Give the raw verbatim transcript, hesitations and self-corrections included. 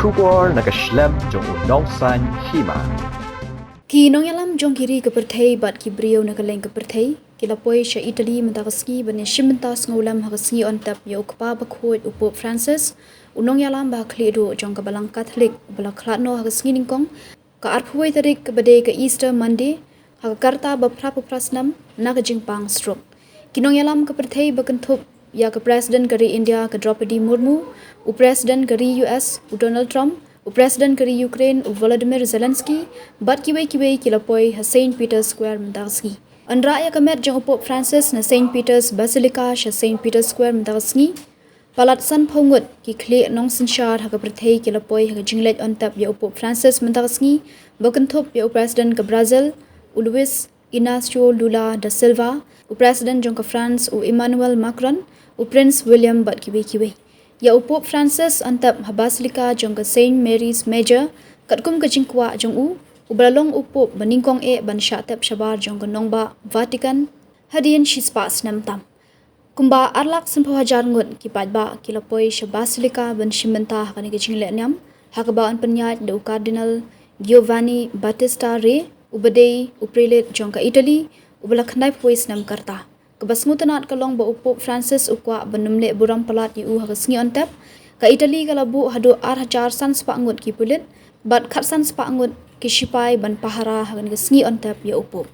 Khubor na ka shlem jong u Nongsaiñ Hima. Ki nongïalam jong ki ri ka pyrthei bad ki briew na ka leng ka pyrthei ki la poi sha Italy mynta ka sngi ban ïa shim bynta sngewlem ha ka sngi on tep ïa u Kpa Bakhuid u Pope Francis, u nongïalam ba ha khlieh duh jong ka Balang Katholik, ba la khlad noh ha ka sngi nyngkong, ka arphew wei tarik, kaba dei ka Easter Monday, ha ka rta ba phra phew phra snem na ka jingpang stroke. Ki nongïalam ka pyrthei ba kynthup ïa ka President ka ri India ka Draupadi Murmu, u President ka ri U S u Donald Trump, u President ka ri Ukraine u Volodymyr Zelensky, bad kiwei kiwei ki la poi ha Saint Peter's Square mynta ka sngi. Ynda ïa ka met jong u Pope Francis na Saint Peter's Basilica sha Saint Peter's Square mynta ka sngi, palat sanphew ngut ki khlieh nongsynshar ha ka pyrthei ki la poi ha ka jingleit on tep ïa u Pope Francis mynta ka sngi, ba kynthup ïa u President ka Brazil u Luis Inacio Lula da Silva, u President jong ka France u Emmanuel Macron, u Prince William bad kiwei kiwei. Ïa u Pope Francis on tep ha Basilica jong ka Saint Mary's Major, katkum ka jingkwah jong u, u ba la long u Pope ba nyngkong eh ban shah tep shabar jong ka nongbah Vatican hadien shispah snem tam. Kumba ar lak sanphew hajar ngut ki paidbah ki la poi sha Basilica ban shim bynta ha kane ka jingleh niam, ha kaba yn pynïaid da u Cardinal Giovanni Battista Re, u ba dei u Prelate jong ka Italy, u ba la khyndai phew wei snem ka rta. Kaba sngewtynnat ka long ba u Pope Francis u kwah ban ym leh burom palat ïa u ha ka sngi on tep. Ka Italy ka la buh haduh ar hajar san spah ngut ki pulit bad khatsan spah ngut ki shipai ban pahara ha kane ka sngi on tep ïa u Pope.